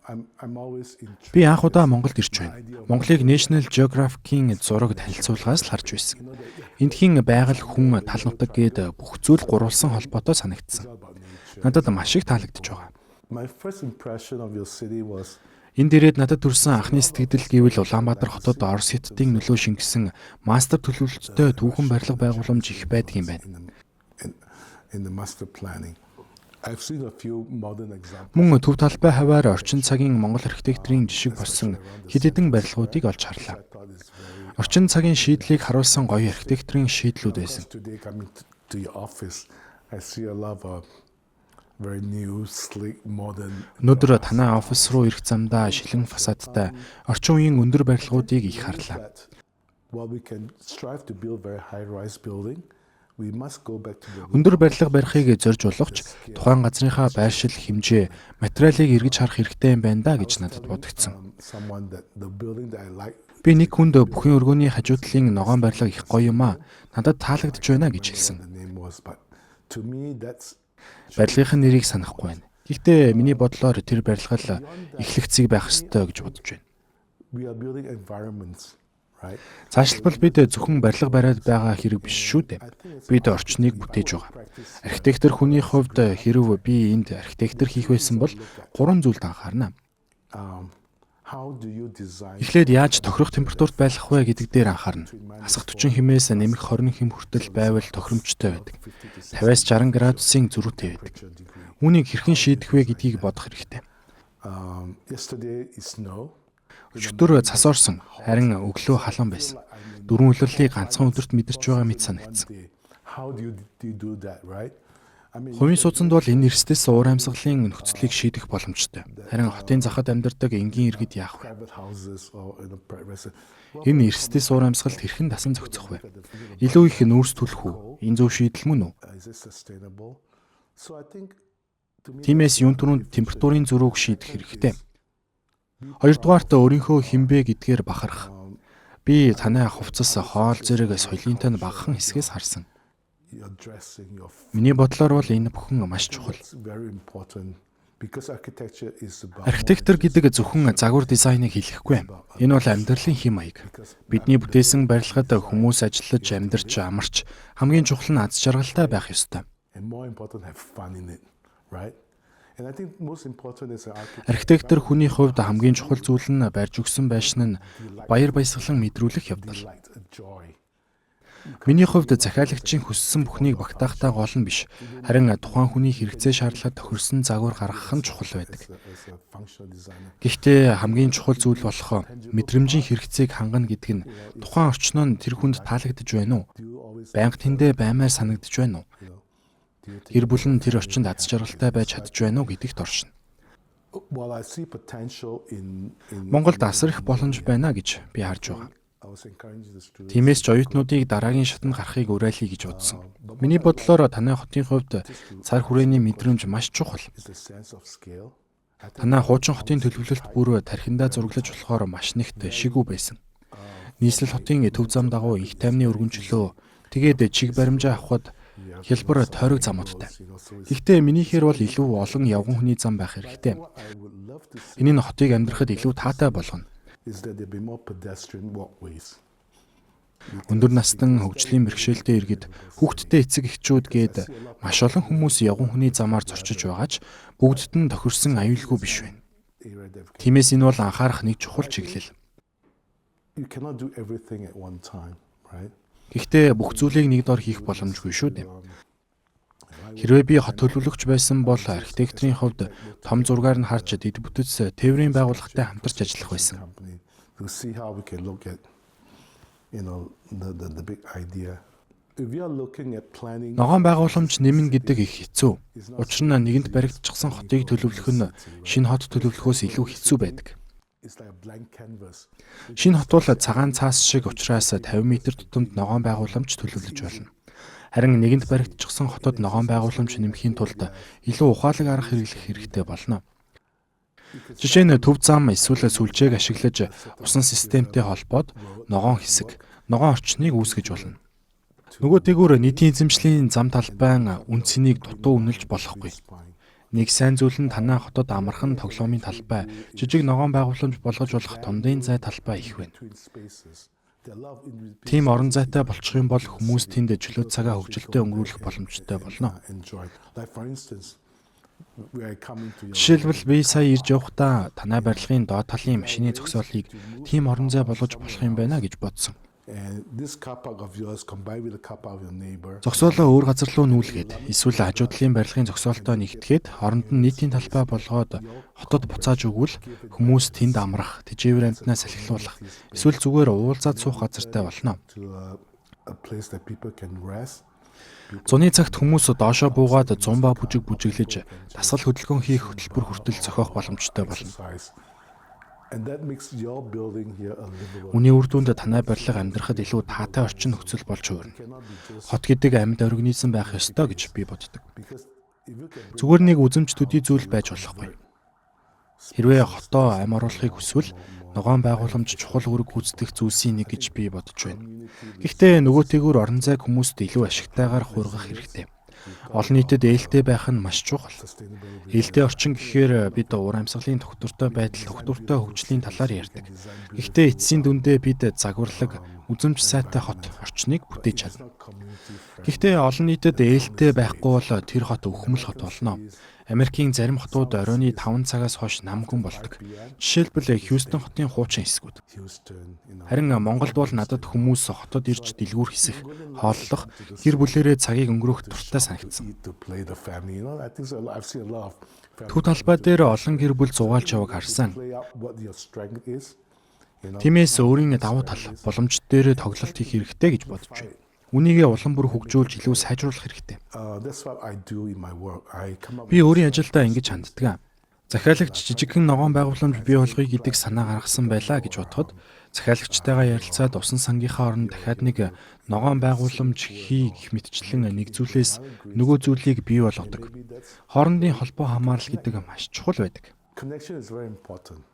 Би анх удаа Монголд ирж байна. Монголыг National Geographic-ийн зураг танилцуулгаас л харж байсан. Эндхийн байгаль, хүн, тал нутаг гээд бүх зүйл гурвалсан холбоотой санагдсан. Надад маш их таалагдж байгаа. Энд ирээд надад төрсэн анхны сэтгэгдэл гэвэл Улаанбаатар хотод Орос Хятадын нөлөө шингэсэн мастер төлөвлөлттэй түүхэн барилга байгууламж их байдаг юм байна. Мөн төв талбай хавиар орчин цагийн Монгол архитекторын жишг болсон хэд хэдэн барилгуудыг олж харлаа. Орчин цагийн шийдлийг харуулсан гоё архитекторын шийдлүүд байсан. Өнөөдөр танай офис руу ирэх замдаа шилэн фасадтай орчин үеийн өндөр барилгуудыг их харлаа. Өндөр барилга барихыг зорж болох ч тухайн газрынхаа байршил, хэмжээ, материалыг эргэж харах хэрэгтэй юм байна даа гэж надад бодогдсон. Би нэг хүнд бүхэн өргөөний хажуу талын ногоон барилга их гоё юм аа. Надад таалагдж байна гэж хэлсэн. Барилгын нэрийг санахгүй байна. Гэхдээ миний бодлоор тэр барилга л эхлэх зэг байх ёстой гэж бодож байна. Цаашлбал бид зөвхөн барилга бариад байгаа хэрэг биш шүү дээ. Бид орчныг бүтээж байгаа. Архитектор хүний хувьд хэрэв би энд архитектор хийх байсан бол гурван зүйлд анхаарна. Эхлээд яаж тохирох температурт байлгах вэ гэдэг дээр анхаарна. Асах 40 хэмээс нэмэх 20 хэм хүртэл байвал тохиромжтой байдаг. 50-аас 60 градусын зөрүүтэй байдаг. Үүнийг хэрхэн шийдэх вэ гэдгийг бодох хэрэгтэй. Өчигдөр цас орсон, харин өглөө халуун байсан. Дөрвөн улирлыг ганцхан өдөрт мэдэрч байгаа мэт санагдсан. Хувийн суудсанд бол энэ эрсдэлс уур амьсгалын нөхцөлийг шийдэх боломжтой. Харин хотын захад амьдардаг энгийн иргэд яах вэ? Энэ эрсдэлс уур амьсгалд хэрхэн дасан зохицох вэ? Илүү их нүүрс түлэх үү? Энэ зөв шийдэл мөн үү? Тиймээс юун түрүүнд температурын зөрүүг шийдэх хэрэгтэй. Хоёрдугаарт өөрийнхөө хэн бэ гэдгээр бахарх. Би танай хувцас, хоол зэрэг соёлынтой нь багахан хэсгээс харсан. Миний бодлоор бол энэ бүхэн маш чухал. Архитектор гэдэг зөвхөн загвар дизайныг хэлэхгүй. Энэ бол амьдралын хэм маяг. Бидний бүтээсэн барилгад хүмүүс ажиллаж, амьдарч, амарч хамгийн чухал нь аз жаргалтай байх ёстой. Архитектор хүний хувьд хамгийн чухал зүйл нь барьж өгсөн байшин нь баяр баясгалан мэдрүүлэх явдал. Миний хувьд захиалагчийн хүссэн бүхнийг багтаахтай гол нь биш, харин тухайн хүний хэрэгцээ шаардлагад тохирсон загвар гаргах нь чухал байдаг. Гэхдээ хамгийн чухал зүйл болох мэдрэмжийн хэрэгцээг хангана гэдэг нь тухайн орчноо нь тэр хүнд таалагдаж байна уу? Байнга тэндээ баймаар санагдаж байна уу? Гэр бүл нь тэр орчинд аз жаргалтай байж чадж байна уу гэдэгт оршино. Монголд асар их боломж байна гэж би харж байгаа. Тиймээс ч оюутнуудыг дараагийн шатанд гарахыг уриалъя гэж бодсон. Миний бодлоор танай хотын хувьд цар хүрээний мэдрэмж маш чухал. Танай хуучин хотын төлөвлөлт бүр тархиндаа зураглаж болохоор маш нэгт шигүү байсан. Нийслэл хотын төв зам дагуу их таймны өргөнчлөө. Тэгээд чиг баримжаа авахад хялбар тойрог замуудтай. Гэхдээ минийхээр бол илүү олон явган хүний зам байх хэрэгтэй. Энэ нь хотыг амьдрахад илүү таатай болгоно. Өндөр настан хөгжлийн бэрхшээлтэй иргэд, хүүхэдтэй эцэг эхчүүд гээд маш олон хүмүүс явган хүний замаар зорчиж байгаа ч бүгдд нь тохирсон аюулгүй биш байна. Тиймээс энэ бол анхаарах нэг чухал чиглэл. Гэхдээ бүх зүйлийг нэг дор хийх боломжгүй шүү дээ. Хэрвээ би хот төлөвлөгч байсан бол архитекторын хувьд том зургаар нь харж дэд бүтэц тээврийн байгууллагатай хамтарч ажиллах байсан. Ногоон байгууламж нэмнэ гэдэг их хэцүү. Учир нь нэгэнт баригдчихсан хотыг төлөвлөх нь шинэ хот төлөвлөхөөс илүү хэцүү байдаг. Шинэ хот бол цагаан цаас шиг учраас 50 м тутамд ногоон байгууламж төлөвлөж болно. Харин нэгэнт баригдчихсан хотод ногоон байгууламж нэмэхийн тулд илүү ухаалаг арга хэрэглэх хэрэгтэй болно. Жишээ нь төв зам эсвэл сүлжээг ашиглаж усан системтэй холбоод ногоон хэсэг, ногоон орчныг үүсгэж болно. Нөгөө тэгүр нийтийн эзэмшлийн зам талбайн үн цэнийг дутуу үнэлж болохгүй. Нэг сайн зүйл нь танай хотод амархан тоглоомын талбай, жижиг ногоон байгууламж болгож болох дундын зай талбай их байна. Тийм орон зайтай болчих юм бол хүмүүс тэнд чөлөө цагаа хөгжилтэй өнгөрүүлэх боломжтой болно. Жишээлбэл, би сая ирж явахдаа танай барилгын доод талын машины зогсоолыг тийм орон зай болгож болох юм байна гэж бодсон. Зогсоолоо өөр газар руу нүүлгээд эсвэл хажуу талын барилгын зогсоолтой нэгтгэхэд оронд нь нийтийн талбай болгоод хотод буцааж өгвөл хүмүүс тэнд амрах, тэжээвэр амьтнаа салхилуулах эсвэл зүгээр уулзаад суух газартай болно. Зуны цагт хүмүүс доошоо буугаад зумба бүжиг бүжиглэж, дасгал хөдөлгөөн хийх хөтөлбөр хүртэл зохиох боломжтой болно. Үүний үр дүнд танай барилга амьдрахад илүү таатай орчин нөхцөл болж хувирна. Хот гэдэг амьд организм байх ёстой гэж би боддог. Зүгээр нэг үзэмж төдий зүйл байж болохгүй. Хэрвээ хотоо амь оруулахыг хүсвэл ногоон байгууламж чухал үүрэг гүйцэтгэх зүйлсийн нэг гэж би бодож байна. Гэхдээ нөгөөтэйгүр орон зайг хүмүүст илүү ашигтайгаар хувиргах хэрэгтэй. Олон нийтэд ээлтэй байх нь маш чухал. Ээлтэй орчин гэхээр бид уур амьсгалын тогтвортой байдал, тогтвортой хөгжлийн талаар ярьдаг. Гэхдээ эцсийн дүндээ бид загварлаг, үзэмж сайтай хот орчныг бүтээж чадна. Гэхдээ олон нийтэд ээлтэй байхгүй бол тэр хот өхмөл хот болно. Америкийн зарим хотууд оройн 5 цагаас хойш намгүн болдог. Жишээлбэл, Хьюстон хотын хуучин хэсгүүд. Харин Монголд бол надад хүмүүс хотод ирж дэлгүүр хэсэх, хооллох, гэр бүлээрээ цагийг өнгөрөөх дуртай санагдсан. Төв талбай дээр олон гэр бүл зугаалж явааг харсан. Тиймээс өөрийн давуу тал, боломж дээр тоглолт хийх хэрэгтэй гэж бодож байна. Үүнийгээ улам бүр хөгжүүлж, илүү сайжруулах хэрэгтэй. Би өөрийн ажилдаа ингэж ханддаг. Захиалагч жижигхэн ногоон байгууламж бий болгоё гэдэг санаа гаргасан байлаа гэж бодоход захиалагчтайгаа ярилцаад усан сангийнхаа оронд дахиад нэг ногоон байгууламж хий гэх мэтчлэн нэг зүйлээс нөгөө зүйлийг бий болгодог. Хоорондын холбоо хамаарал гэдэг маш чухал байдаг. Connection is very important.